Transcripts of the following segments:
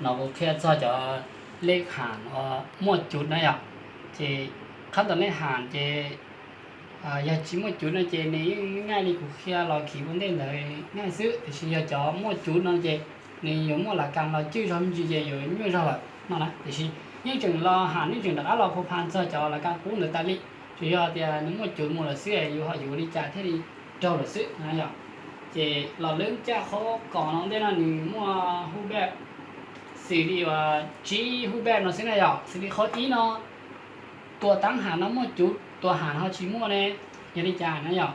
No kuv qhia txog cov lej ham uas muaj cuv na yom. Ces qhab tom lej ham ces yog tsis muaj cuv no ces nws yeej ngaij li kuv qhia los khiv ua ntej ntawd ngaij xwb, tiam sis yog cov muaj cuv no ces nws yuav muaj lav kas los cwj zog me ntsis ces yuav nyuaj zog lawm no na. Tiam sis yeej tseem los ham, yeej tseem rov qab los phu pha txog cov lav kas qub ntawd tas li, tsuas yog tias nws muaj cuv mus lawm xwb, yus ho yuav ua li cas thiaj li raug lawm xwb na yom. Ces los lwb caj qhov kom no ntej no nws muaj hub peb, xws li uas tsib hub peb no xwb na yom. Xws li qhov ib no, tua taab ham no muaj cuv, tua ham ho tsis muaj ne, yog li cas na yom?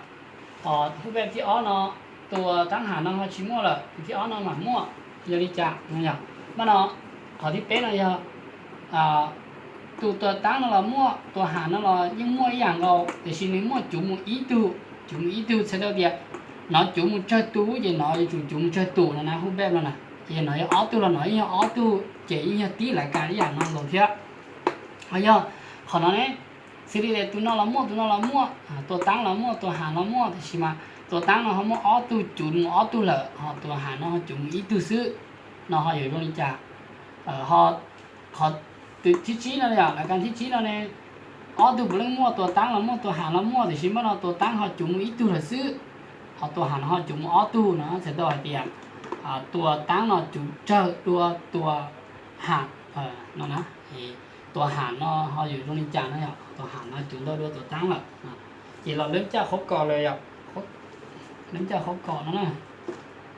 Hub peb thib ob no, tua taab ham no ho tsis muaj lawm, tus thib ob no mam muaj, yog li cas na yom? Mas no, qhov thib peb no yog tus tua taab no los muaj, tua ham no los yeej muaj ib yam nkaus, tiam sis nws muaj cuv mus ib tug, cuv mus ib tug txhais tau tias nov cuv mus tsawg tus ces nov yuav tsum cuv mus tsawg tus no na, hub peb no na. Ces nov yog ob tug los nov yeej yog ob tug, ces yeej yog tib lav kas ib yam no nkaus thiab. Ho yog qhov no ne, xws li tias tus no los muaj, tus no los muaj, tua taab los muaj, tua ham los muaj, tiam sis mas tua taab no ho muaj ob tug cuv mus ob tug lawm, ho tua ham no ho cuv mus ib tug xwb, no ho yuav zoo li cas? Ho qhov thib tsib no yom, lav kas thib tsib no ne, ob tug puav leej muaj, tua taab los muaj, tua ham los muaj, tiam sis mas no tua taab ho cuv mus ib tug lawm xwb, ho tua ham no ho cuv mus ob tug no txhais tau hais tias tua taab no cuv tsawg dua tua ham no na. Tua ham no ho yuav zoo li cas no yom, tua ham no cuv ntau dua tua taab lawm. Ces los lwb caj qhov kom lawm yom, lwb caj qhov kom no na,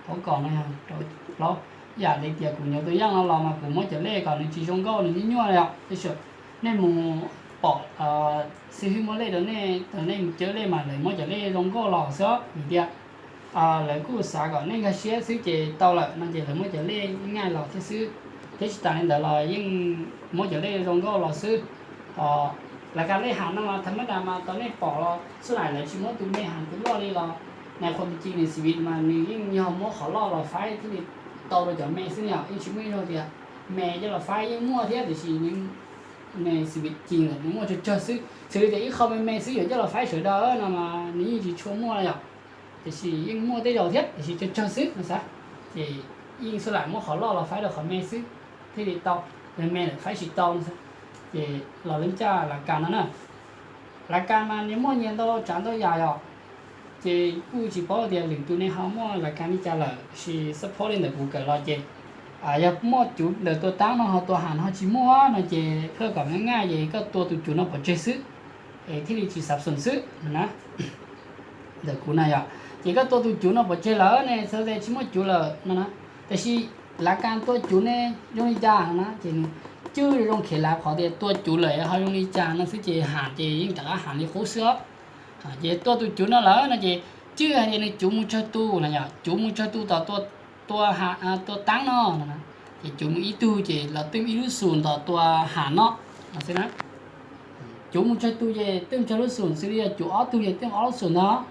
qhov kom no yog rau plaub. Yam li tias kuv nyuam tus yaj no los mas kuv muab cov lej kom nws tsis zoo nkauj, nws nyuaj nyuaj yom, tiam sis nej mus pom xib hwb muab lej rau nej, thaum nej mus cawb lej mas lawv muab cov lej zoo nkauj los xwb, vim tias lawv kuj xav kom nej nkag siab xwb ces tau lawm no ces lawv muab cov lej ngaij los thiab xwb. Thiab tsis tas li ntawd los yeej muab cov lej zoo nkauj los xwb. Lav kas lej ham no mas thaum mab das mas tau nej pom los xub laim lawv tsis muab tus me ham tus loj li los, nais qhuas me ci nws xim vim mas nws yeej yog muab qhov loj los faib thiaj li tau rau cov me xwb yom, yeej tsis muaj ib zaug tias me coj los faib, yeej muaj thiab tiam sis nws xim vim ci lawm nws muaj tsawg tsawg xwb. Xws li tias ib qho me me xwb yuav coj los faib sawv daws no mas nws yeej tsis tshua muaj yom, tiam sis yeej muaj tej zaum thiab tiam sis tsawg tsawg xwb no xav. Ces yeej xub laim muab qhov loj los faib rau qhov me xwb thiaj li tau, yog me lawm faib tsis tau no xav. Ces los lwb caj lav kas no na, lav kas mas nws muaj nyias ntau tsav ntau yam yom. Ces kuj tsis paub tias lwm tus nej ho muaj lav kas li cas lawm, sis suppose li ntawm kuv kawm los ces yog muaj cuv ntawm tua taab no ho tua ham no ho tsis muaj no ces koj kom ngaij ngaij ces koj tua tus cuv no pov tseg xwb, es thiaj li tsis xav xoom xwb no na. Ntawm kuv na yom, ces koj tua tus cuv no pov tseg lawm ne, txhais tau tias tsis muaj cuv lawm no na. Tiam sis lav kas tua cuv ne zoo li cas no na, ces nws cwj zoo khiav lav qhov tias tua cuv lawm ho zoo li cas no xwb, ces ham ces yeej rov qab ham li qub xwb os. Ces tua tus cuv no lawm no ces cwj hais tias nws cuv mus tsawg tus no yom, cuv mus tsawg tus tom tua, tua taab no, ces cuv mus ib tug ces los twb ib lub xum tom tua ham no no xwb na. Cuv mus tsawg tus ces twb tsawg lub xum, xws li yog cuv ob tug ces twb ob lub xum ntag.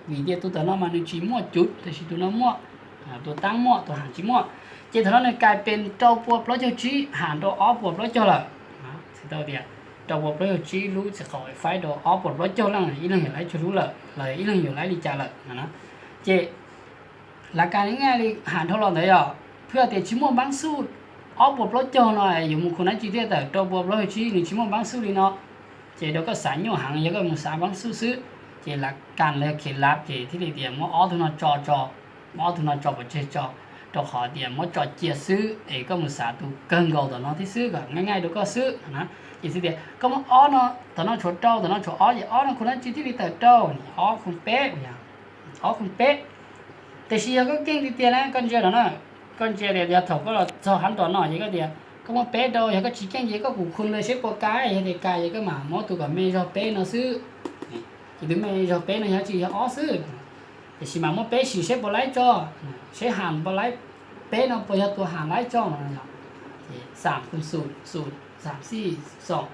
Vim tias tus tom no mas nws tsis muaj cuv, tiam sis tus no muaj, tua taab muaj, tua ham tsis muaj. Ces thaum no nws kais pes rau pua plaub caug tsib, ham rau ob puas plaub caug lawm. Txhais tau tias rau pua plaub caug tsib lub txiv qaum faib rau ob puas plaub caug leej, ib leeg yuav laib tsawg lub lawm los ib leeg yuav laib li cas lawm no na. Ces lav kas nws ngaij li ham dhau los ntawd yom, phwj tias tsis muaj npaab xuj, ob puas plaub caug no yuav mus khu nab tsi thiaj tawm rau pua plaub caug tsib, nws tsis muaj npaab xuj li no. Ces rau koj xav nyuaj heev yog koj mus xav npaab xuj xwb. Ces lav kas los yog khiav lav ces thiaj li tias muab ob tug no tso tso, muab ob tug no tso pov tseg tso, rau qhov tias muab tso cia xwb es koj mus xav tus kawg nkaus tom no thiab xwb kom ngaij ngaij rau koj xwb na. Ces xwb tias koj muab ob no, tom no tshuav rau, tom no tshuav ob, ces ob no khu nab tsi thiaj li tawm rau, ob khu peb, ob khu peb. Tiam sis yog koj keej tiag tiag na koj ntsia no na, koj ntsia tias yog thaum koj los txog hab nrov no ces koj tias koj muab peb rau, yog koj tsis keej ces koj kuj khu lawm seb puas kais, yog tias kais ces koj mam muab tus kom me zog peb no xwb. Ces tus me zog peb no yog tsis yog ob xwb. Tiam sis mas muab peb sim seb puas laib tso, seb ham puas laib, peb no puas yog tus ham laib tso no. Xam xum, xam xij, xoom,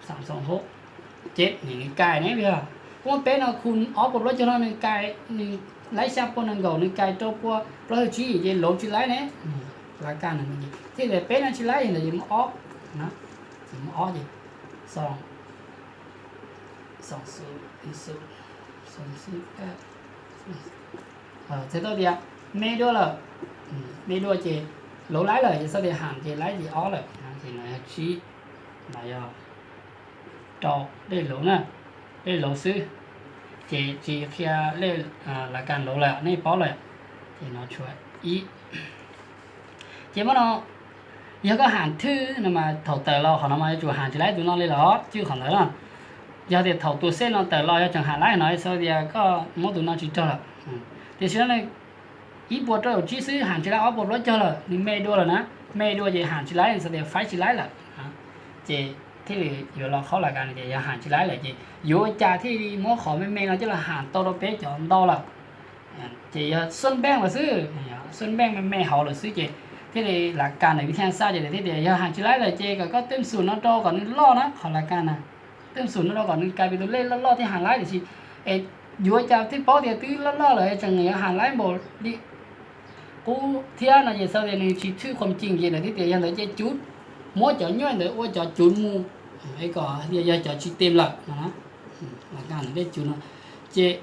xam xoom hab, ces nws kais ne yog, koj muab peb no khu ob puas plaub caug no nws kais, nws laib xya puas nees nkaum nws kais rau pua plaub caug tsib ces lav tsis laib ne. Lav kas no thiaj li peb no tsis laib ntawd ces muab ob, ces muab ob ces xoom, xoom xum, xoom xij, txhais tau tias me dua lawm, me dua ces Lauv laib lawm ces xav tias ham ces laib li ob lawm, ces no yog tsib, no yog rau lej lauv na, lej lauv xwb, ces tsis qhia lej, la kas lauv lawm nej paub lawm, ces no tshuav ib. Ces muab no, yog koj ham thwj no mas thaum tawm los qhov no mas yuav tsum ham tsis laib tus no li los cwj qhov ntawd na. Yog tias thaum tus xej no tawm los yog tseem ham laib no xav tias koj muab tus no tsis raug lawm. Tiam sis no ib puas rau caum tsib xwb ham tsis laib ob puas plaub caug lawm, nws me dua lawm na, me dua ces ham tsis laib xav tias faib tsis laib lawm. Ces thiaj li yuav los qhaub la kas no ces yog ham tsis laib lawm ces yuav ua cas thiaj li muab qhov me me no coj los ham tau rau peb cov ntau lawm. Ces yog xuab npeej lawm xwb, xuab npeej me me hauv lawm xwb ces thiaj li la kas ntawm vib thaj xaj ces thiaj tias yog ham tsis laib lawm ces kom koj tem xum no rau kom nws loj na, qhov la kas na, tem xum no rau kom nws kais pem tus lej loj loj thiaj ham laib tiam sis es yuav cas thiaj paub tias twb loj loj lawm tseem yuav ham laib npaum li qub thiab no ces xav tias nws tsis thwj qhuam cees ces lawv thiaj tias yog ntawd ces cuv, muab cov nyuaj ntawd ua cov cuv mus, kom yog cov tsis tem lawm no, la kas ntawm tej cuv no. Ces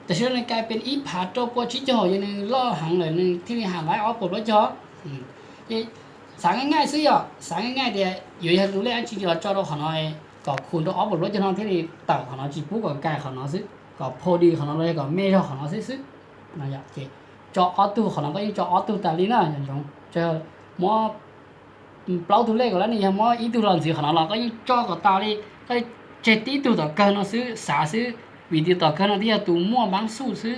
tam sim no nws kais pem ib phav rau pua tsib caug ces nws loj heev lawm nws thiaj li ham laib ob puas plaub caug. Ces xav nqaij nqaij xwb yom, xav nqaij nqaij tias yuav yog tus lej dab tsi los tso rau qhov no kom khu rau ob puas plaub caug no thiaj li tawm qhov no tsis pub kom kais qhov no xwb, kom pha di qhov no los yog kom me zog qhov no xwb xwb. Ces tso ob tug qhov no koj yeej tso ob tug tas li na, muab plaub tug lej kom lab ne yog muab ib tug los ntxiv qhov no los koj yeej tso kom tas li, koj tseg tib tug tom kawg no xwb xav xwb, vim tias tom kawg no twb yog tus muaj npaab xuj xwb.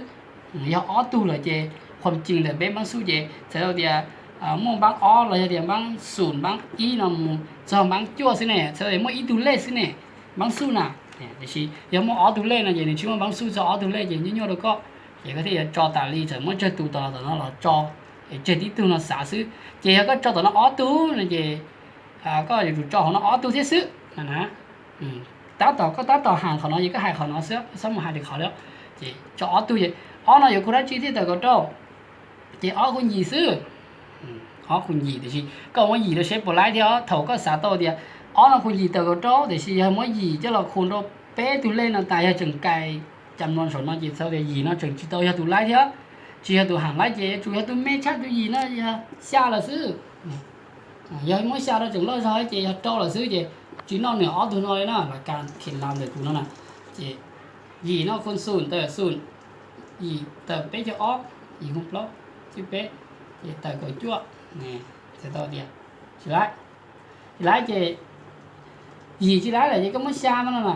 Yog ob tug lawm ces qhuam cees ntawm peb npaab xuj ces txhais tau tias muaj npaab ob los yog tias npaab xum npaab ib no mus txog npaab cuaj xwb ne, txhais tau tias muaj ib tug lej xwb ne, npaab xuj na. Tiam sis yog muaj ob tug lej no ces nws tsis muaj npaab xuj txog ob tug lej ces nyuaj nyuaj rau koj, ces koj thiaj yuav tso tas li, txawm muab tsawg tus tom tom no los tso, tseg tib tug no xav xwb. Ces yog koj tso tom no ob tug no ces koj yuav tsum tso hauv no ob tug thiab xwb na. Tab tom koj tab tom hais qhov no ces koj hais qhov no xwb, txhob mus hais li qhov li. Ces tso ob tug ces ob no yuav khu dab tsi thiaj tawm kaum rau? Ces ob khu yim xwb. Ob khu yim tiam sis koj muab yim rau seb puas laib thiab os. Thaum koj xav tau tias ob no khu yim tawm kaum rau tiam sis yog muab yim coj los khu rau peb tug lej no tas yog tseem kais cam no saum no ces txhais tias yim no tseem tsis tau yog tus laib thiab, tsis yog tus ham laib ces yuav tsum yog tus me tshaj tus yim no yog xya lawm xwb. Yog muab xya rau tseem loj zog ces yog rau lawm xwb ces tsis noj nws ob tug no li na, la kas khiav la ntawm tus no na. Ces yim no khu xum tawm xum, yim tawm peb caug ob, yim khu plaub, tsib peb, ces tawm kaum cuaj, txhais tau tias tsis laib. Tsis laib ces yim tsis laib lawm ces koj muab xya no na.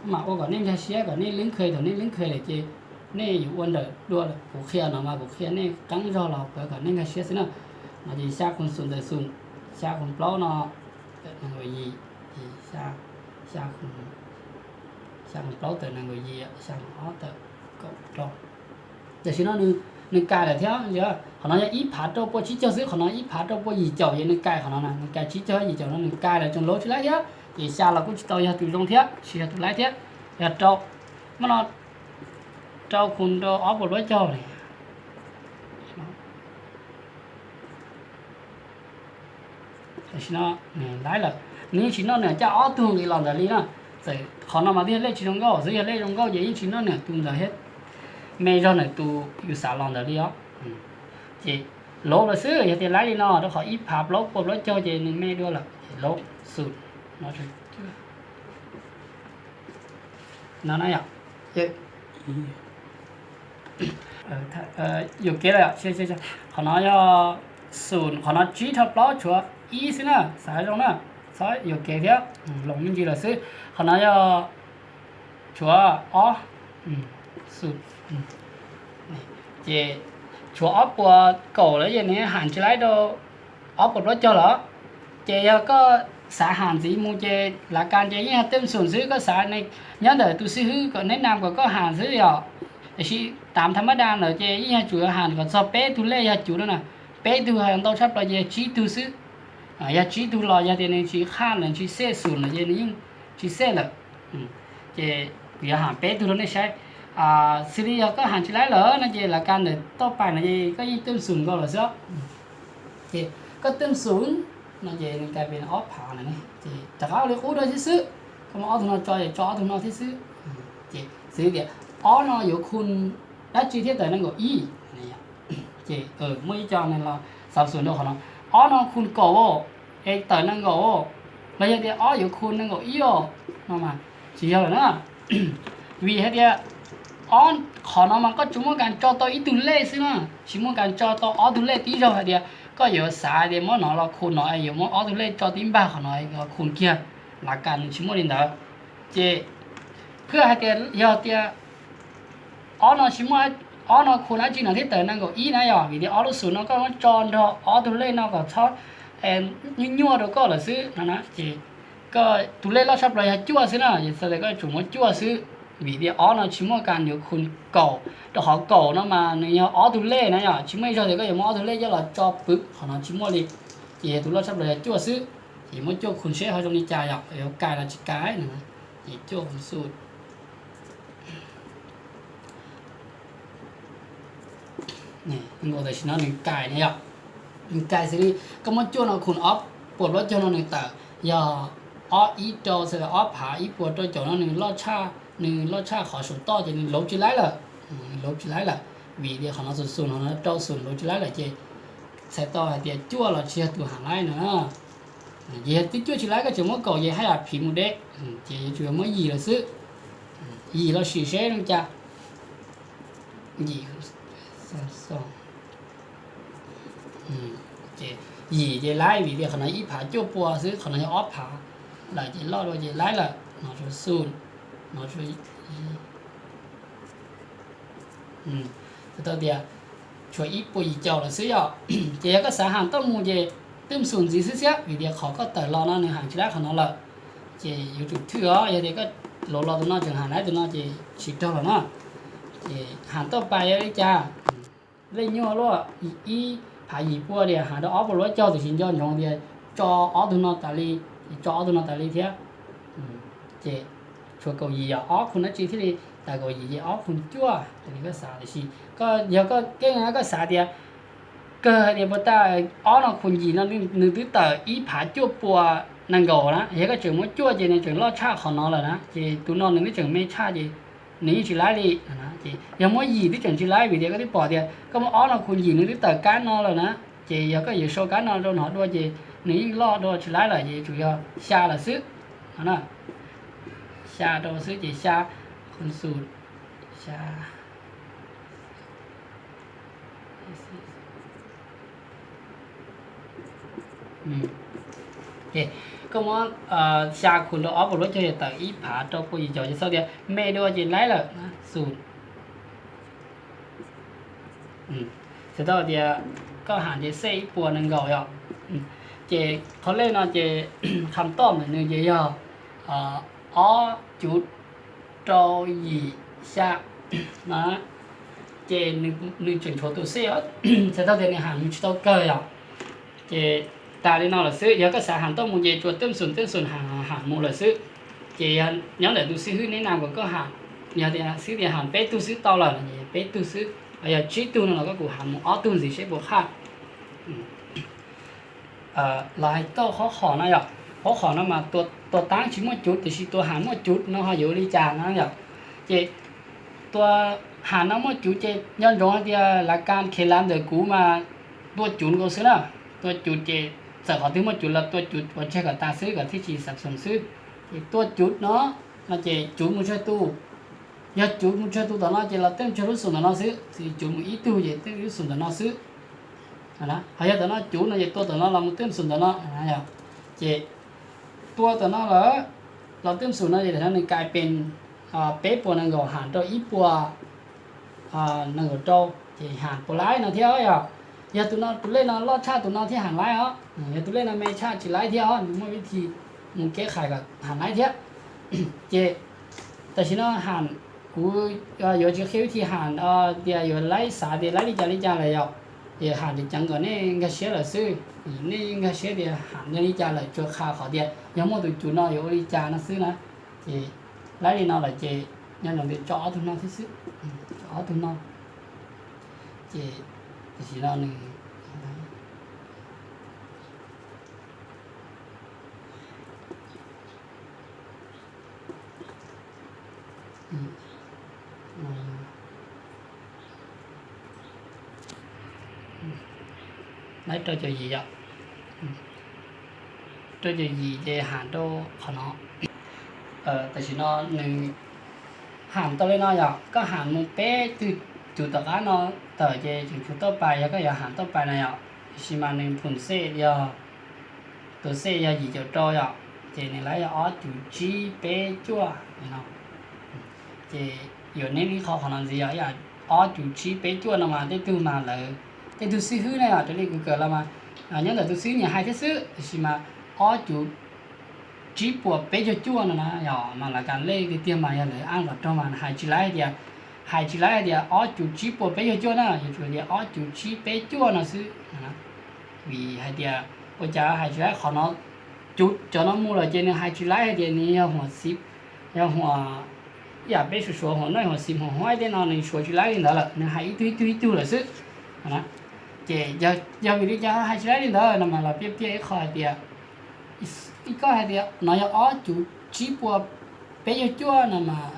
Mas ua kom nej nkag siab kom nej lwb khe, thaum nej lwb khe lawm ces nej yuav ua ntawm dua lawm. Kuv qhia no mas kuv qhia nej qeeb zog los kom nej nkag siab xwb na. No ces xya khu xum tawm xum, xya khu plaub no tawm nees nkaum yim, ces xya, xya khu plaub tawm nees nkaum yim, xya khu ob tawm kaum rau. Tam sim no nws kais lawm thiab, qhov no yog ib phav rau pua tsib caug xwb, qhov no ib phav rau pua yim caum ces nws kais qhov no na, nws kais tsib caug yim caum no nws kais lawm tseem lauv tsis laib thiab, ces xya los kuj tsis tau yog tus zoo thiab, tsis yog tus laib thiab. Yog rau, muab no rau khu rau ob puas plaub caug li. Tam sim no nws laib lawm, nws yeej tsis noj nws caj ob tug nqis los ntawd li na. Txawm qhov no mas twb yog lej tsis zoo nkauj xwb, yog lej zoo nkauj ces yeej tsis noj nws tus ntawd thiab, me zog nws tus yus xav los ntawd li os. Ces lauv lawm xwb, yog tias laib li no rau qhov ib phav plaub puas plaub caug ces nws me dua lawm, ces lauv xum no. No na yom, yuam kev lawm, qhov no yog xum, qhov no tsib rho plaub tshuav ib xwb na, xav zoo na, txhob yuam kev thiab, loos me ntsis lawm xwb. Qhov no yog tshuav ob, xum, ces tshuav ob puas kaum lawm ces nws ham tsis laib rau ob puas plaub caug lawm. Ces yog koj xav ham ntxiv mus ces la kas ces yeej yog tem xum xwb, koj xav nyob ntawm tus xib hwb kom neb nam kom koj ham xwb yom. Tiam sis tav tha mab da ntawd ces yeej yog tsum yog ham kom txog peb tug lej yog cuv no na, peb tug ntau tshaj plaws ces yog tsib tug xwb. Yog tsib tug los yog tias nws tsis qhaj lawm tsis xej xum lawm ces nws yeej tsis xej lawm. Ces kuv yuav ham peb tug rau nej saib. Xws li yog koj ham tsis laib lawm no ces la kas ntawm toj pais no ces koj yeej tem xum nkaus lawm xwb. Ces koj tem xum no ces nws kais pem ob phav na, ces rov qab ua li qub dua thiab xwb. Koj muab ob tug no tso ces tso ob tug no thiab xwb. Ces xws li tias ob no yuav khu dab tsi thiaj tawm nees nkaum ib? Ces muaj ib co nws los xav xus rau qhov no, ob no khu kaum, es tawm nees nkaum, los yog tias ob yuav khu nees nkaum ib os, no mas tsis yog lawm na. Vim hais tias ob qhov no mas koj tsuas muaj kas tso tau ib tug lej xwb na, tsis muaj kas tso tau ob tug lej. Tib zaug hais tias koj yuav xav tias muab no los khu no, yuav muab ob tug lej tso tib npag qhov no los khu kiag, lav kas nws tsis muaj li ntawd. Ces phwj hais tias yog tias ob no tsis muaj, ob no khu dab tsi no thiaj tawm nees nkaum ib na yom, vim tias ob lub xus no koj muab tso nrog ob tug lej no kom txhob nyuaj nyuaj rau koj lawm xwb no na. Ces koj tus lej loj tshaj plaws yog cuaj xwb na, ces txhais tias koj tsuas muab cuaj xwb, vim tias ob no tsis muaj kas yuav khu kaum, rau qhov kaum no mas nws yog ob tug lej na yom, tsis muaj ib zaug tias koj yuav muab ob tug lej coj los tso pwm, qhov no tsis muaj li. Ces yog tus loj tshaj plaws yog cuaj xwb, ces muab cuaj khu seb ho zoo li cas yom, yuav kais los tsis kais no. Ces cuaj khu xus, tam sim no nws kais na yom, nws kais xws li koj muab cuaj no khu ob puas plaub caug no nws tawm yog ob ib rau, txhais tias ob phav ib puas rau caum no nws loj tshaj, nws loj tshaj qhov saum toj ces nws lauv tsis laib lawm, nws lauv tsis laib lawm, vim tias qhov no xus xus no rau xus lauv tsis laib lawm ces txhais tau hais tias cuaj los tsis yog tus ham laib no. Ces yog twb cuaj tsis laib koj tseem muab kaum ces haj yam phiv mus deb, ces yuav tsum yog muab yim lawm xwb. Yim los sim seb zoo cas. Yim, ces yim ces laib vim tias qhov no ib phav cuaj pua xwb, qhov no yog ob phav lawm ces loj dua ces laib lawm, no xus, no tau tias tshuav ib puas yim caum lawm xwb yom. Ces yog koj xav ham toj mus ces twb xus ntxiv xwb xiab, vim tias qhov koj tawm los no nws ham tsis laib qhov no lawm. Ces yuav tsum thwj os, yog tias koj los los tus no tseem ham laib tus no ces tsis raug lawm na. Ces ham toj pas yog li cas, lej nyuaj luaj, ib phav yim pua tias ham rau ob puas plaub caug, tiam sis nco ntsoov tias tso ob tug no tas li, tso ob tug no tas li thiab. Ces tshuav kaum yim yom, ob khu dab tsi thiaj li tawm kaum yim ces ob khu cuaj, tam sim no koj xav, tiam sis koj yog koj keeb koj xav tias kawg hais tias puas tas ob no khu yim no nws twb tawm ib phav cuaj pua nees nkaum na, yog koj tseem muab cuaj ces nws tseem loj tshaj qhov no lawm na, ces tus no nws twb tseem me tshaj ces nws yeej tsis laib li. Ces yog muab yim twb tseem tsis laib vim tias koj twb pom tias koj muab ob no khu yim nws twb tawm kab no lawm na, ces yog koj yuav sau kab no rau no dua ces nws yeej loj dua tsis laib lawm, ces yuav tsum yog xya lawm xwb no. Xya rau xwb ces xya, khu xus, xya. Koj muab xya khu rau ob puas plaub caug ces tawm ib phav rau puas yim caum, ces txhais tias me dua ces laib lawm, xus. Txhais tau tias koj ham ces xej ib puas nees nkaum yom. Ces qhov lej no ces qhov toj ntawm nws ces yog ob cuv rau yim xya no, ces nws tseem tshuav tus xej, txhais tau tias nws ham mus tsis tau kawg yom. Ces tas li no lawm xwb, yog koj xav ham toj mus ces tsuas twb xus twb xus ham ham mus lawm xwb. Ces yog nyob ntawm tus xib hwb neb nam kom koj ham, yog tias xib hwb tias ham peb tug xwb tau lawm no ces peb tug xwb, yog tsib tug no los koj kuj ham mus ob tug ntxiv seb puas qhaj. Los hais txog qhov qhom no yom, qhov qhom no mas tua taab tsis muaj cuv tiam sis tua ham muaj cuv no ho yuav ua li cas no yom. Ces tua ham no muaj cuv ces nco ntsoov hais tias lav kas khev lav ntawm kuv mas tua cuv nkaus xwb na. Tua cuv ces txawm qhov twg muaj cuv los tua cuv ua tseg kom tas xwb kom thiaj tsis xav xoom xwb. Ces tua cuv no, no ces cuv mus tsawg tus, yog cuv mus tsawg tus tom no ces los twb tsawg lub xum tom no xwb, cuv mus ib tug ces twb lub xum tom no xwb. Ho yog tom no cuv no ces tua tom no los mus twb xum tom no. Ces tua tom no lawm los twb xum no ces tam sim no nws kais pes peb puas nees nkaum ham rau ib puas nees nkaum rau, ces ham puas laib no thiab yom. Yog tus no tus lej no loj tshaj tus no thiaj ham laib os, yog tus lej no me tshaj tsis laib thiab os, nws muaj vib thi mus keb qhais kom ham laib thiab. Ces tam sim no ham, kuv yuav tsis qhia vib thi ham tias yuav laib xav tias laib li cas li cas lawm yom. Ces ham ces ceev kom nej nkag siab lawm xwb. Nej nkag siab tias ham yog li cas lawm, tsuas qha qhov tias yog muaj tus cuv no yuav ua li cas no xwb na. Ces laib li no lawm ces nyob zoo tias tso ob tug no thiab xwb, tso ob tug no. Ces tam sim no nws rau caum yim yom. Rau caum yim ces ham rau qhov no. Tam sim no nws ham tau li no yom, koj ham mus peb tug cuv tom qab no tawm ces tseem tshuav tauj pais, yog koj yuav ham tauj pais na yom. Tiam sis mas nws phum xej yog, tus xej yog yim caum rau yom, ces nws lawv yog ob cuv tsib peb cuaj no. Ces yuav neb ib qho qhov no ntxiv yog ob cuv tsib peb cuaj no mas tej tug mas lawv, tej tug xib hwb na yom, raws li kuv kawm los mas nyob ntawm tus xib hwb nyiam hais thiab xwb, tiam sis mas ob cuv tsib puas peb caug cuaj no na yom, mas lawv kam lej tiag tiag mas yog lawv aj kom raug mas hais tsis laib hais tias, hais tsis laib hais tias ob cuv tsib puas peb caug cuaj na, yuav tsum tias ob cuv tsib peb cuaj no xwb. Vim hais tias ua cas hais tsis laib qhov no, cuv cov no mus lawm ces nws hais tsis laib hais tias nws yog huam xiv, yog huam, ib yam peb suav suav huam noj huam xiv huam huaib tej no nws suav tsis laib li ntawd lawm, nws hais ib tug ib tug ib tug lawm xwb. Ces yog vim li cas hais tsis laib li ntawd no mas los piaj tiaj ib qho hais tias, ib koj hais tias no yog ob cuv tsib puas peb caug cuaj no mas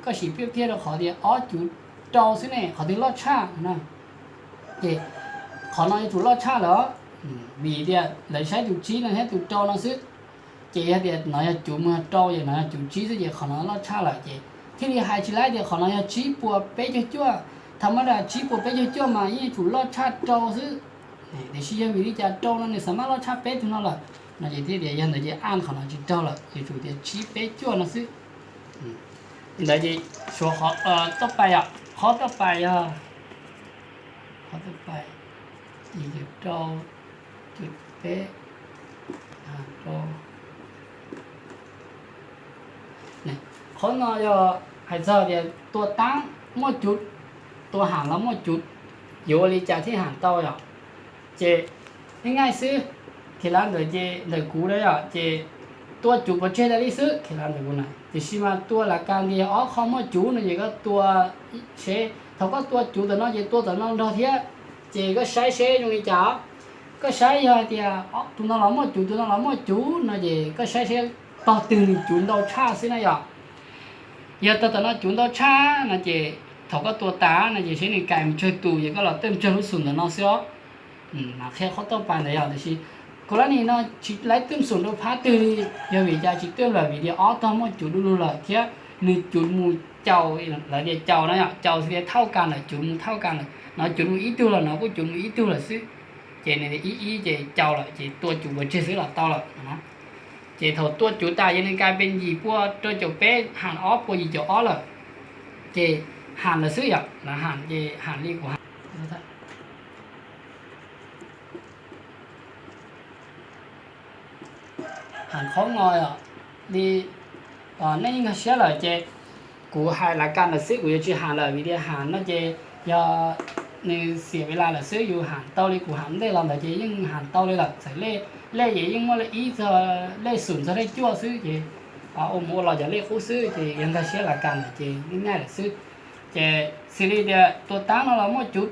koj sim piaj tiaj rau qhov tias ob cuv rau xwb ne, qhov twg loj tshaj na. Ces qhov no yuav tsum loj tshaj lawm, vim tias lawv saib tus tsib no thiab tus rau no xwb. Ces yog tias no yog cuv mus yog rau ces no yog cuv tsib xwb ces qhov no loj tshaj lawm ces thiaj li hais tsis laib tias qhov no yog tsib puas peb caug cuaj. Thaum mab dam tsib puas peb caug cuaj mas yeej yuav tsum loj tshaj rau xwb. Tiam sis yog vim li cas rau no nws xav mab loj tshaj peb tug no lawm no ces thiaj tias yog ntawd ces aj qhov no tsis raug lawm, yuav tsum tias tsib peb cuaj no xwb. Li ntawd ces suav qhov tauj pais yom, qhov tauj pais yog, qhov tauj pais yim caum rau, cuv peb, rau. Qhov no yog hais txog tias tua taab muaj cuv, tua ham los muaj cuv, yuav ua li cas thiaj ham tau yom. Ces nej nyaij xwb, khiav lav ntawm ces ntawm kuv na yom, ces tua cuv pov tseg tas li xwb, khiav lav ntawm kuv na. Tiam sis mas tua lav kas tias yog ob qho muaj cuv no ces koj tua seb, thaum koj tua cuv ntawm no ces tua ntawm no nrog thiab, ces koj saib seb zoo li cas. Koj saib yog hais tias tus no los muaj cuv, tus no los muaj cuv no ces koj saib seb tog twg nws cuv ntau tshaj xwb na yom. Yog tog tom no cuv ntau tshaj no ces thaum koj tua tas no ces seb nws kais mus tsawg tus ces koj los tawj mus tsawg lub xum ntawm no xwb os. Mas qhia qhov tauj pais ntawd yog, tiam sis kuv lab nim no tsis laib tawj xum rau phab twg li, yog vim cas tsis tawj lawm, vim tias ob tog muaj cuv du lug lawm thiab nws cuv mus caus, lawv tias caus no yom, caus xws li thauj kas lawm, cuv mus thauj kas lawm, no cuv mus ib tug los no kuj cuv mus ib tug lawm xwb. Ces nws ib ib ces caus lawm ces tua cuv pov tseg xwb los tau lawm. Ces thaum tua cuv tas ces nws kais pes yim pua rau caum peb, ham ob pua yim caum ob lawm. Ces ham lawm xwb yom, lawv ham ces ham li kuv ham. Ham qhov no yom, li nej yeej nkag siab lawm ces kuv hais lav kas lawm xwb, kuv yuav tsis ham lawm vim tias ham no ces yog nws xiam vis las lawm xwb, yus ham tau li kuv ham ntej los ntawd ces yeej ham tau li lawm. Txawm lej, lej ces yeej muaj lej ib txog lej xum txog lej cuaj xwb ces ua mus ua los cov lej qub xwb ces yog nkag siab lav kas lawm ces yeej nyaij lawm xwb. Ces xws li tias tua taab no los muaj cuv,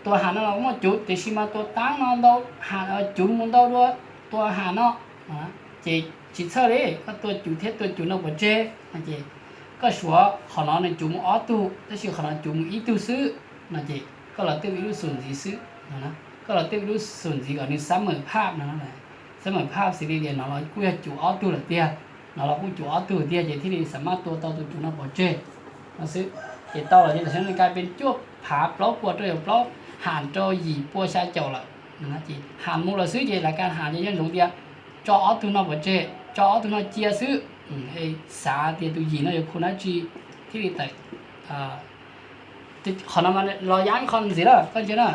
tua ham no los muaj cuv, tiam sis mas tua taab no ntau, cuv mus ntau dua tua ham no, ces tsis txhawj li. Koj tua cuv thiab tua cuv no pov tseg no ces koj suav qhov no nws cuv mus ob tug tab sis qhov no cuv mus ib tug xwb no ces koj los twb ua ib lub xum ntxiv xwb. Koj los twb ua ib lub xum ntxiv kom nws xab mawm phaj no, xab mawm phaj xws li tias no los kuj yog cuv ob tug lawm tiag, no los kuj cuv ob tug tiag ces thiaj li xav maj tua tau tus cuv no pov tseg no xwb. Ces tau lawm ces tam sim no nws kais pes cuaj phav plaub puas rau caum plaub, ham rau yim pua xya caum lawm. Ces ham mus lawm xwb ces lav kas ham ces yeej zoo tias tso ob tug no pov tseg, tso ob tug no cia xwb. Xav tias tus yim no yuav khu dab tsi thiaj li tawm. Qhov no los yam ib qho ntxiv lawm koj ntsia na,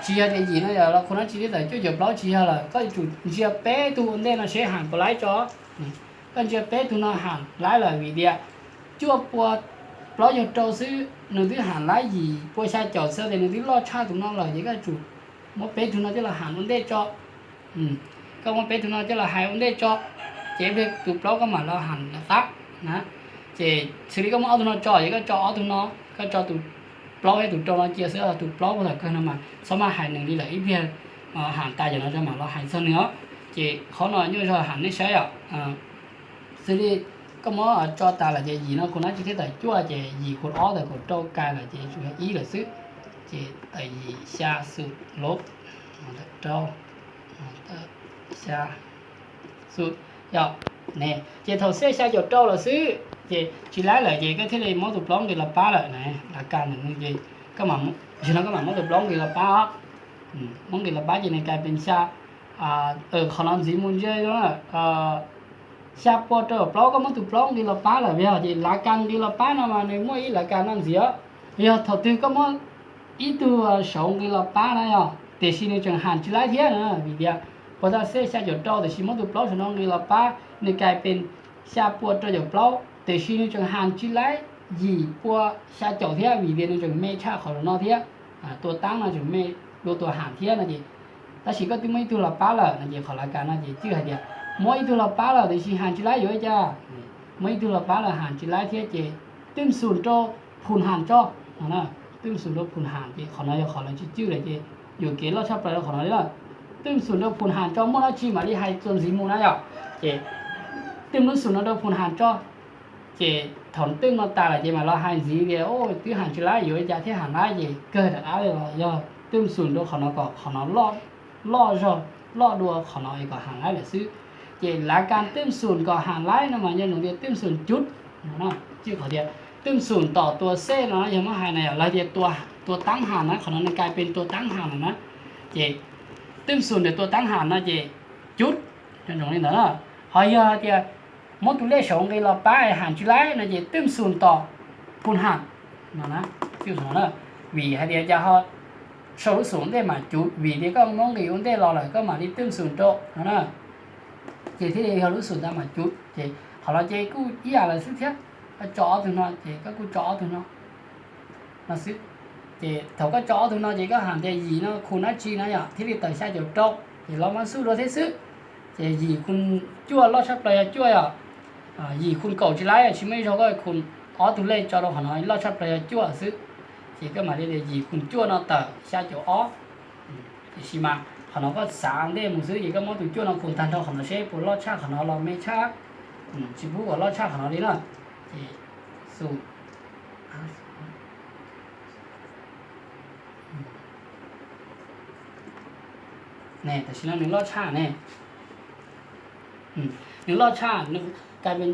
tsis yog tias yim no yog los khu dab tsi thiaj tawm cuaj caum plaub, tsis yog lawm. Koj yuav tsum ntsia peb tug ua ntej no seb ham puas laib tso. Koj ntsia peb tug no ham laib lawm vim tias cuaj pua plaub caug rau xwb nws twb ham laib yim pua xya caum xwb tias nws twb loj tshaj tus no lawm ces koj yuav tsum muab peb tug no coj los ham ua ntej tso. Koj muab peb tug no coj los hais ua ntej tso, ces ib pliag tus plaub koj mam los ham lawm qab na. Ces xws li koj muab ob tug no tso ces koj tso ob tug no, koj tso tus plaub thiab tus rau no cia xwb, tus plaub puag thaum kawg no mas txhob maj hais nws li lawm, ib pliag ham tas cov no tso mam los hais txog nws os. Ces qhov no nyuaj zog ham nej saib os. Xws li koj muab tso tas lawm ces yim no khu dab tsi thiaj tawm cuaj ces yim khu ob tawm kaum rau kais lawm ces yuav tsum yog ib lawm xwb. Ces tawm yim xya xum lub tawm rau Xya, xu, yog, ne, ces thaum xeb xya caum rau lawm xwb ces tsis laib lawm ces koj thiaj li muab tus plaub nqis los pab lawm na, la ka ntawm no ces, tam sim no koj mam muab tus plaub nqis los pab os. Muab nqis los pab ces nws kais pes xya, qhov no ntxiv mus ntsia xya pua rau caum plaub, koj muab tus plaub nqis los pab lawm yog ces la ka nqis los pab no mas nws muaj ib la ka noj ntxiv os. Yog thaum twg koj muab ib tug saud nqis los pab na yog, tiam sis nws tseem ham tsis laib thiab na, vim tias puas tau xeb xya caum rau tiam sis muab tus plaub saum no nqis los pab nws kais pes xya pua rau caum plaub tiam sis nws tseem ham tsis laib yim pua xya caum thiab vim tias nws tseem me tshaj qhov saum no thiab. Tua tab no tseem me dua tua ham thiab no ces, tab sis koj twb muab ib tug los pab lawm no ces qhov la ka no ces cwj hais tias muab ib tug los pab lawm tiam sis ham tsis laib yuav ua cas, muab ib tug los pab lawm ham tsis laib thiab ces twm xum rau phum ham tso no, twm xum rau phum ham ces qhov no yog qhov lawv tsis cwj lawm ces yuam kev loj tshaj plaws rau qhov no li na. Twm xum rau phum ham tso muaj dab tsi mam li hais txuas ntxiv mus na yom. Ces twm lub xum no rau phum ham tso, ces thaum twm no tas lawm ces mam los hais ntxiv tias twb ham tsis laib yuav li cas thiaj ham laib ces kawg rov qab li los yog twm xum rau qhov no kom qhov no loj zog, loj dua qhov no es kom ham laib lawm xwb. Ces lav kas twm xum kom ham laib no mas yog nws tias twm xum cuv no, cwj qhov tias twm xum tom tua xej no yog muab hais na yom, lawv tias tua taab ham na, qhov no nws kais pes tua taab ham lawm na. Ces twm xum ntawm tua taab ham no ces cuv, zoo li ntawd na. Ho yog hais tias muab tus lej saud nqis los pab ham tsis laib no ces twm xum tom phum ham no, vim hais tias cas ho sau lub xum ua ntej mam cuv vim tias koj muab nqis ua ntej los lawm koj mam li twm xum rau no na. Ces thiaj li yog lub xum ntawd mam cuv ces qhov no ces kuj ib yam lawm xwb thiab. Koj tso ob tug no ces koj kuj tso ob tug no no xwb. Ces thaum koj tso ob tug no ces koj hais tias yim no khu dab tsi na yom thiaj li tawm xya caum rau, ces los mab xub dua thiab xwb. Ces yim khu cuaj loj tshaj plaws yog cuaj yom, yim khu kaum tsis laib tsis muaj ib zaug, koj khu ob tug lej tso rau qhov no loj tshaj plaws yog cuaj xwb. Ces koj mam li tias yim khu cuaj no tawm xya caum ob. Tiam sis mas qhov no koj xav ntej mus xwb ces koj muab tus cuaj no khu tag nrho qhov no seb puas loj tshaj qhov no los me tshaj, tsis pub kom loj tshaj qhov no li na. Ces xu ne, tam sim no nws loj tshaj ne, nws loj txhaj, nws kais pes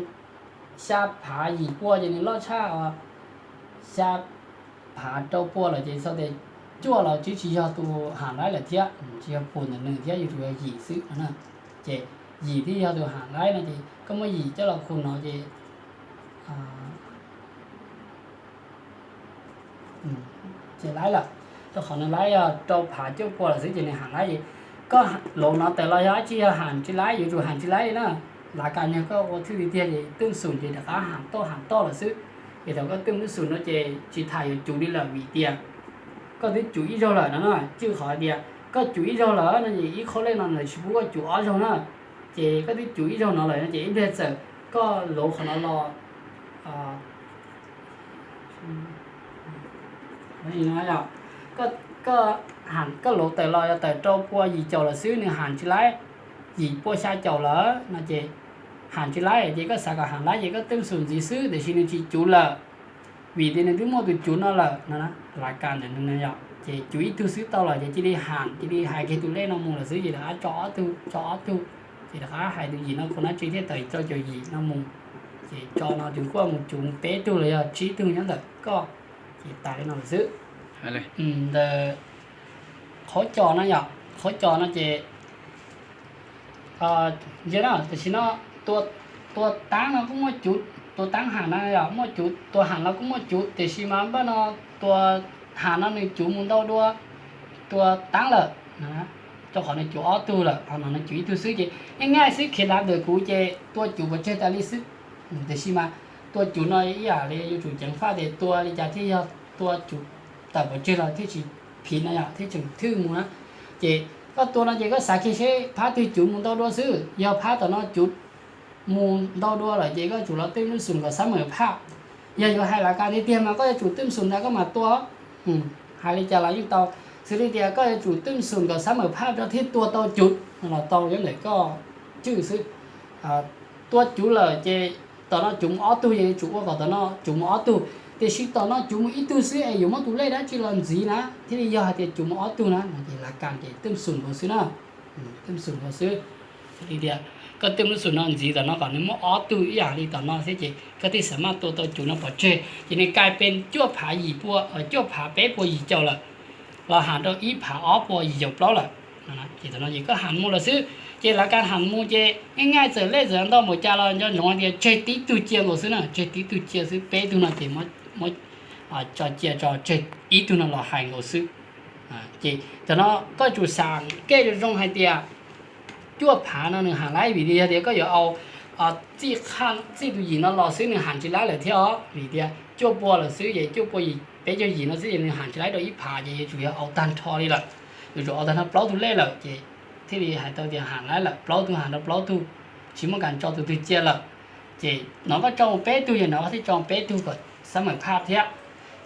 xya phav yim pua ces nws loj tshaj xya phav rau pua lawm ces txog tes cuaj los twb tsis yog tus ham laib lawm thiab, tsis yog phum ntawm nws thiab, yuav tsum yog yim xwb no na. Ces yim thiaj yog tus ham laib no ces koj muab yim coj los khu no ces ces laib lawm, rau qhov nws laib yog rau phav cuaj pua lawm xwb ces nws ham laib ces koj lauv no tawm los yog dab tsi yog ham tsis laib, yuav tsum ham tsis laib li na. Lav kas niag koj ua thwj tiag tiag ces twj xum ces rov qab ham toj ham toj lawm xwb. Ces thaum koj twj lub xum no ces tsis tham yuav cuv li lawm vim tias koj twb cuv ib zaug lawm no na. Cwj qhov tias koj cuv ib zaug lawm no ces ib qhov lej no nws tsis pub koj cuv ob zaug na. Ces koj twb cuv ib zaug no lawm no ces ib pliag txawm koj lauv qhov no los, koj, koj lauv tawm los yog tawm rau pua yim caum lawm xwb nws ham tsis laib, yim pua xya caum lawm no ces ham tsis laib ces koj xav kom ham laib ces koj twj xum ntxiv xwb tiam sis nws tsis cuv lawm, vim tias nws twb muaj tus cuv no lawm no. Lav kas ntawm no yom ces cuv ib tug xwb tau lawm ces cia li ham, cia li hais kiag tus lej no mus lawm xwb ces rov qab tso ob tug, tso ob tug, ces rov qab hais tus yim no khu dab tsi thiaj tawm rau caum yim no mus. Ces tso no ces kuj mus cuv peb tug los yog tsib tug nyob ntawm koj, ces tas li no lawm xwb. Ntawm qhov cos no yom, qhov cos no ces yog na, tam sim no tua taab no kuj muaj cuv, tua taab ham no yog muaj cuv, tua ham no kuj muaj cuv, tiam sis mas npaj no tua ham no nws cuv mus ntau dua tua taab lawm, rau qhov nws cuv ob tug lawm, ho no nws cuv ib tug xwb ces nyaij nyaij xwb khiav dav ntawm kuv ces tua cuv pov tseg tas li xwb. Tiam sis mas tua cuv no ib yam li yuav tsum ceev faj tias tua li cas thiaj yog tua cuv tawm pov tseg los thiaj tsis phiv no yom, thiaj tseem thwj mus na. Ces koj tua no ces koj xav kiag seb phab twg cuv mus ntau dua xwb, yog phab tom no cuv mus ntau dua lawm ces koj tsum los twj lub xum kom xab mawm phaj. Yog yuav hais lav kas tiag tiag mas koj yuav tsum twj xum ntawd koj mam tua. Hais li cas los yeej tau, xws li tias koj yuav tsum twj xum kom xab mawm phaj rau thiaj tua tau cuv no los tau, nyob ntawm koj cwj xwb. Tua cuv lawm ces tom no cuv mus ob tug ces yuav tsum ua kom tom no cuv mus ob tug, tiam sis tom no cuv mus ib tug xwb es yuav muab tus lej dab tsi los ntxiv na thiaj li yog hais tias cuv mus ob tug na no ces lav kas ces twj xum nkaus xwb na. Twm xum nkaus xwb. Li tias koj twm lub xum no ntxiv tom no kom nws muaj ob tug ib yam li tom no xwb ces koj thiaj xam maj tua tau cuv no pov tseg ces nws kais pes cuaj phav yim pua, cuaj phav peb puas yim caum lawm, los ham rau ib phav ob puas yim caum plaub lawm. Ces tam no ces koj ham mus lawm xwb. Ces lav kas ham mus ces yeej ngaij, txawm lej txawm ntau npaum cas los nco ntsoov hais tias tseg tib tug cia nkaus xwb na, tseg tib tug cia xwb, peb tug no ces muab tso cia tso tseg ib tug no los hais nkaus xwb. Ces tam no koj tsum xam kev zoo zoo hais tias cuaj phav no nws ham laib vim tias yog tias koj yuav au txij tus yim no los xwb nws ham tsis laib lawm thiab os, vim tias cuaj pua lawm xwb ces cuaj pua yim peb caug yim no xwb ces nws ham tsis laib rau ib phav ces yuav tsum yog au tag nrho li lawm. Yuav tsum au tag nrho plaub tug lej lawm ces thiaj li hais tau tias ham laib lawm, plaub tug ham rau plaub tug, tsis muaj kas tso tus twg cia lawm. Ces no koj tso mus peb tug ces no koj thiaj tso peb tug kom xab mawm phaj thiab.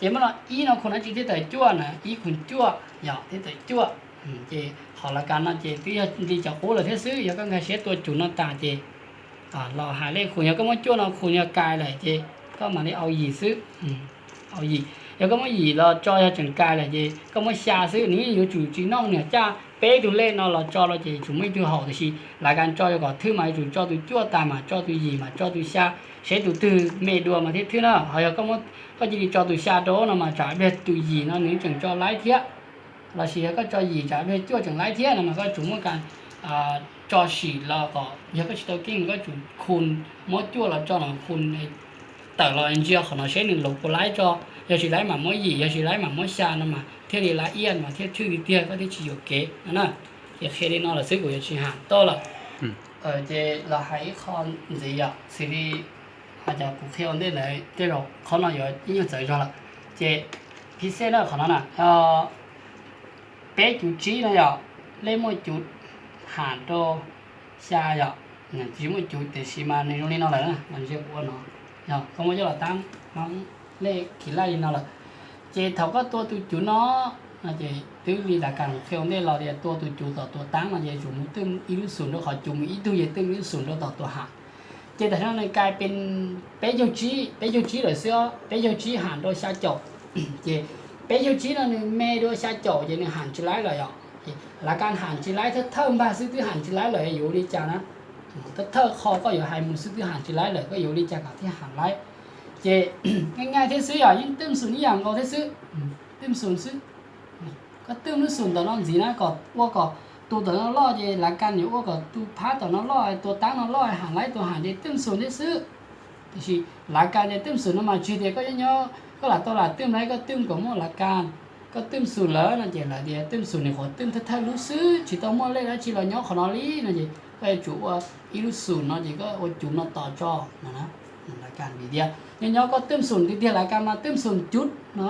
Ces muab no ib no khu dab tsi thiaj tawm cuaj na, ib khu cuaj yog thiaj tawm cuaj. Ces qhov lav kas no ces twb yog li cov qub lawm thiab xwb, yog koj nkag siab tua cuv no tas ces los hais lej khu, yog koj muab cuaj no khu yog kais lawm ces koj mam li au yim xwb, au yim. Yog koj muab yim los tso yog tseem kais lawm ces koj muab xya xwb, nws yeej yuav tsum tsis noj niam caj peb tug lej no los tso los ces tsum muaj ib tug haum, tiam sis lav kas tso yog kom thwj mas yuav tsum tso tus cuaj tas mas tso tus yim mas tso tus xya, seb tus twg me dua mas thiaj thwj na. Ho yog koj cia li tso tus xya rau no mas tsam pliag tus yim no nws tseem tso laib thiab, lossis yog koj tso yim tsam pliag cuaj tseem laib thiab no mas koj tsum muaj kas tso sim los kom yog koj tsis tau keej koj tsum khu, muab cuaj los tso no khu tawm los ntsia qhov no seb nws los puas laib tso, yog tsis laib mam muab yim, yog tsis laib mam muab xya no mas thiaj li laib iaj mas thiaj thwj tiag tiag koj thiaj tsis yuam kev no na. Ces qhia li no lawm xwb kuv yuav tsis ham toj lawm. Ces los hais ib qho ntxiv yom, xws li cov kuv qhia ua ntej ntawd tej zaum qhov no yuav ib nyuag txawv zog lawm. Ces phib xej na qhov no na, peb cuv tsib no yom, lej muaj cuv ham rau xya yom, tsis muaj cuv tiam sis mas nws zoo li no lawm na, los ntsia kuv ua no, yog koj muab coj los tab lej khiv laj li no lawm. Ces thaum koj tua tus cuv no, no ces twb li lav kas qhia ua ntej los tias tua tus cuv tom tus tab no ces yuav tsum mus twm ib lub xum rau qhov cuv mus ib tug ces twm ib lub xum rau tom tus ham. Ces tam sim no nws kais pes peb caug tsib, peb caug tsib lawm xwb os, peb caug tsib ham rau xya caum. Ces peb caug tsib no nws me dua xya caum ces nws ham tsis laib lawm yom. Lav kas ham tsis laib thawj thawj npag xwb twb ham tsis laib lawm yuav ua li cas na? Thawj thawj qho koj yuav hais mus xwb twb ham tsis laib lawm koj yuav ua li cas kom thiaj ham laib? Ces nyaj nyaj thiab xwb yom, yeej twm xum ib yam nkaus thiab xwb. Twm xum xwb. Koj twm lub xum tom no ntxiv na kom ua kom tus tom no loj ces lav kas yuav ua kom tus phab tom no loj, tua tab no loj, ham laib tus ham ces twm xum thiab xwb. Tiam sis lav kas ces twm xum no mas tsis tias koj nyob nyob koj lam tau lam twm laib, koj twm kom muaj lav kas, koj twm xum lawm no ces lawv tias twm xum nws qhuav twm thawj thawj lub xwb tsis tau muaj lej dab tsi los nyob qhov no li no ces koj yuav tsum ua ib lub xum no ces koj ua cuv no tos tso no. Lav kas vim tias nyob nyob koj twm xum tiag tiag lav kas mas twm xum cuv no.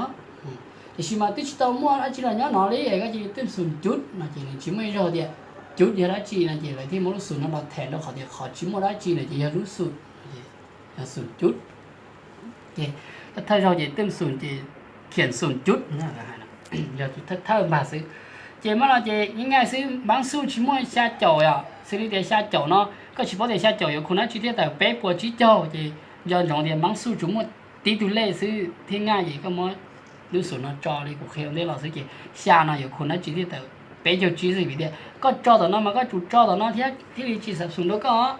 Tiam sis mas twb tsis tau muaj dab tsi los nyob no li, koj cia li twm xum cuv no ces nws tsis muaj ib zaug tias cuv yog dab tsi no ces lawv thiaj muab lub xum no los them rau qhov tias qhov tsis muaj dab tsi no ces yog lub xum, yog xum cuv. Thawj zaug ces twm xum ces khiam xum cuv, yog thawj npag xwb. Ces muab no ces nyaj nyaj xwb, npaab xuj tsis muaj xya caum yom, xws li tias xya caum no koj tsis paub tias xya caum yuav khu dab tsi thiaj tawm peb puas tsib caug ces nco ntsoov tias npaab xuj tsuas muaj tib tug lej xwb thiab nyaj ces koj muab lub xum no tso li kuv qhia ua ntej los xwb ces xya no yuav khu dab tsi thiaj tawm peb caug tsib xwb vim tias koj tso tom no mas koj tsum tso tom no thiab thiaj li tsis xam xum rau koj.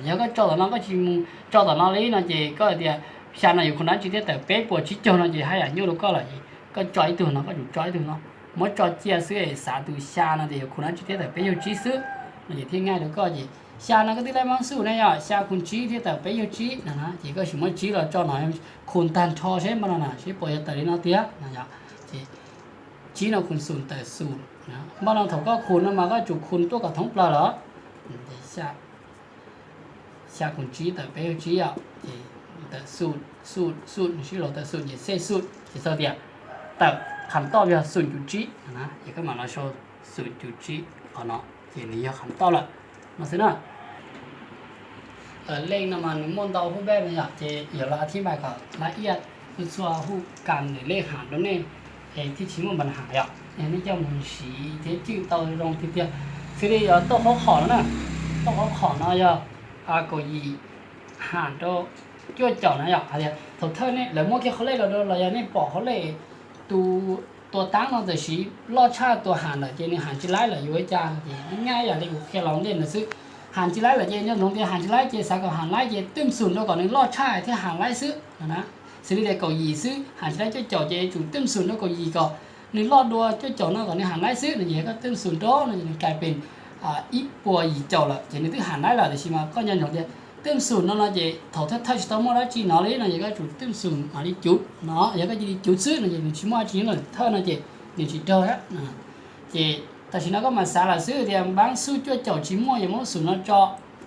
Yog koj tso tom no koj tsis mus tso tom no li no ces koj hais tias xya no yuav khu dab tsi thiaj tawm peb puas tsib caug no ces haj yam nyuaj rau koj lawm. Koj tso ib tug no koj tsum tso ib tug no, muab tso cia xwb es xav tus xya no tias yuav khu dab tsi thiaj tawm peb caug tsib xwb no ces thiaj nyaj rau koj ces xya no koj twb laib npaab xuj ne yom, xya khu tsib thiaj tawm peb caug tsib no ces koj sim muab tsib los tso no khu tag nrho seb npaj no na seb puas yog tawm li no tiag no yom. Ces tsib no khu xum tawm xum, npaj no thaum koj khu no mas koj tsum khu tuaj kom thoob plaws lawm. Xya khu tsib tawm peb caug tsib yom, ces tawm xum, xum, xum, sib laus tawm xum ces xej xum ces txog tias tawm qham toj yog xum cum tsib, ces koj mam los sau xum cum tsib qhov no ces nws yog qham toj lawm no xwb na. Lej no mas nws muaj ntau hub npaj no yom, ces yog los thib npaj kom lab iaj txhua txhua hub kas lwm lej ham rau nej es thiaj tsis muaj npa ham yom. Nej coj mus siv thiab cwj tau zoo tiag tiag. Xws li yog toj qhuab qhom no na, toj qhuab qhom no yog kaum yim ham rau cuaj caum na yom. Hais tias thaum thawj nej lawv muab kiag qhov lej los rau los yog nej pom qhov lej tus tua taab no tam sim loj tshaj tua has lawm ces nws has tsis laib lawm yuav ua cas no ces nyaj yam li kuv qhia los ntej ntawd xwb. Has tsis laib lawm ces nco ntsoov tias has tsis laib ces xav kom has laib ces twm xum rau kom nws loj tshaj thiab has laib xwb no na. Xws li tias kaum yim xwb has tsis laib cuaj caum ces yuav tsum twm xum rau kaum yim kom nws loj dua cuaj caum no kom nws has laib xwb no ces yog koj twm xum rau no ces nws kais pes ib puas yim caum lawm ces nws twb has laib lawm. Tiam sis mas koj nco ntsoov tias twm xum no no ces thaum thawj thawj tsis tau muaj dab tsi no li no ces koj yuav tsum twm xum mam li cuv no, yog koj cia li cuv xwb no ces nws tsis muaj dab tsi nyob ntawm thawj no ces nws tsis raug thiab. Ces tam sim no koj mam xav lawm xwb tias npaab xuj cuaj caum tsis muaj, yuav muab lub xum no tso,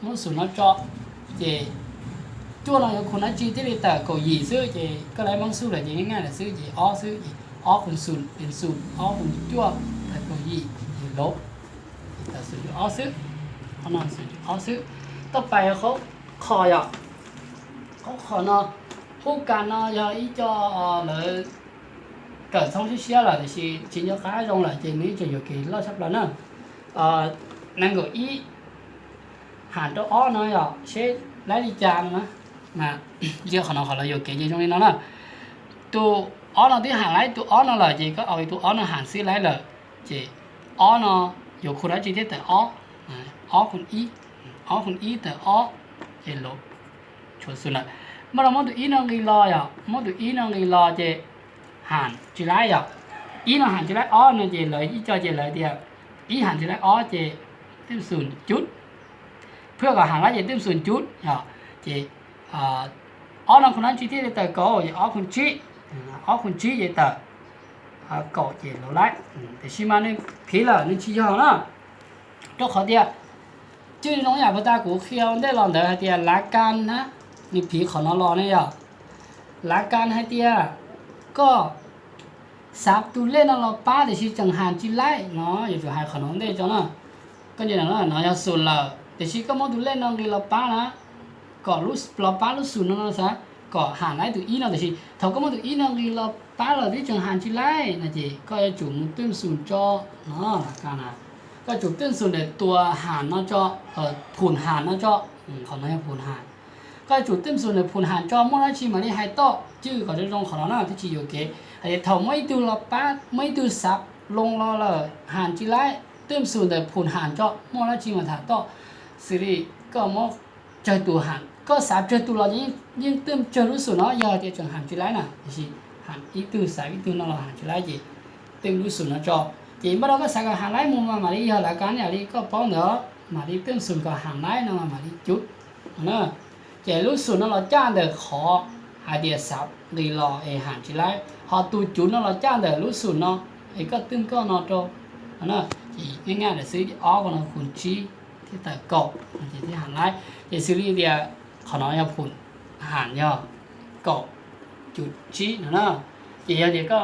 muab lub xum no tso, ces cuaj no yuav khu dab tsi thiaj li tawm kaum yim xwb ces koj lab npaab xuj lawm ces nyaj nyaj lawm xwb ces ob xwb ces ob khu xum, xum ob khu cuaj tawm kaum yim ces lauv, tawm xum ob xwb, ob no xum ob xwb. Toj pais qhov, qhov yom, qhov, qhov no, qub kas no yog ib co lawv kawm txhoob siab siab lawm tiam sis tsis nco qab zoo lawm ces nws ib tseem yuam kev loj tshaj plaws na. Nees nkaum ib has rau ob no yog seb laib li cas no na. Mas qhov no qhov lawv yuam kev ces zoo li no na. Tus ob no twb has laib tus ob no lawm ces koj ua tus ob no has xwb laib lawm, ces ob no yuav khu dab tsi thiaj tawm ob, ob khu ib, ob khu ib tawm ob, ces lauv, tshuav xum lawm. Muab no, muab tus ib no nqis los yom, muab tus ib no nqis los ces has tsis laib yom. Ib no has tsis laib ob no ces lawv ib co ces lawv tias ib has tsis laib ob ces twm xum cuv, phwj kom has laib ces twm xum cuv yom, ces ob no khu dab tsi thiaj li tawm kaum, ces ob khu tsib, ob khu tsib ces tawm kaum ces lauv laib. Tiam sis mas nws phiv lawm nws tsis yog na, rau qhov tias cwj zoo yam puag ta kuv qhia ua ntej los ntawd hais tias lav kas na, nws phiv qhov no los ne yog, lav kas hais tias koj xav tus lej no los pab tiam sis tseem has tsis laib no, yuav tsum hais qhov no ua ntej tso na. Koj nco no yog xum lawm tiam sis koj muab tus lej no nqis los pab na, kom los pab lub xum no no xav kom has laib tus ib no tiam sis thaum koj muab tus ib no nqis los pab lawm twb tseem has tsis laib no ces koj yuav tsum mus twm xum tso no, lav kas na. Koj yuav tsum twm xum ntawm tus has no tso, phum has no tso, qhov no yog phum has. Koj yuav tsum twm xum ntawm phum has tso muaj dab tsi mam li hais toj, cwj kom zoo zoo qhov no na thiaj tsis yuam kev. Hais tias thaum muaj ib tug los pab, muaj ib tug xav loo los lawm has tsis laib, twm xum ntawm phum has tso muaj dab tsi mam tham toj. Xws li koj muab tsawg tus has, koj xav tsawg tus los yeej twm tsawg lub xum no, yog tias tseem has tsis laib na, tiam sis has ib tug xav ib tug no los has tsis laib ces twm lub xum no tso. Ces npaj rau koj xav kom has laib mus mas mam li yog lav kas yam li koj paub ntawd, mam li twm xum kom has laib no mas mam li cuv no na. Ces lub xum no los caj ntawm qhov hais tias xav nqis los es has tsis laib, ho tus cuv no los caj ntawm lub xum no es koj twm koj no rau no na. Ces nyaj nyaj lawm xwb, ob ko no khu tsib thiaj tawm kaum no ces thiaj has laib. Ces xws li tias qhov no yog phum has yog kaum cuv tsib no na. Ces yog tias koj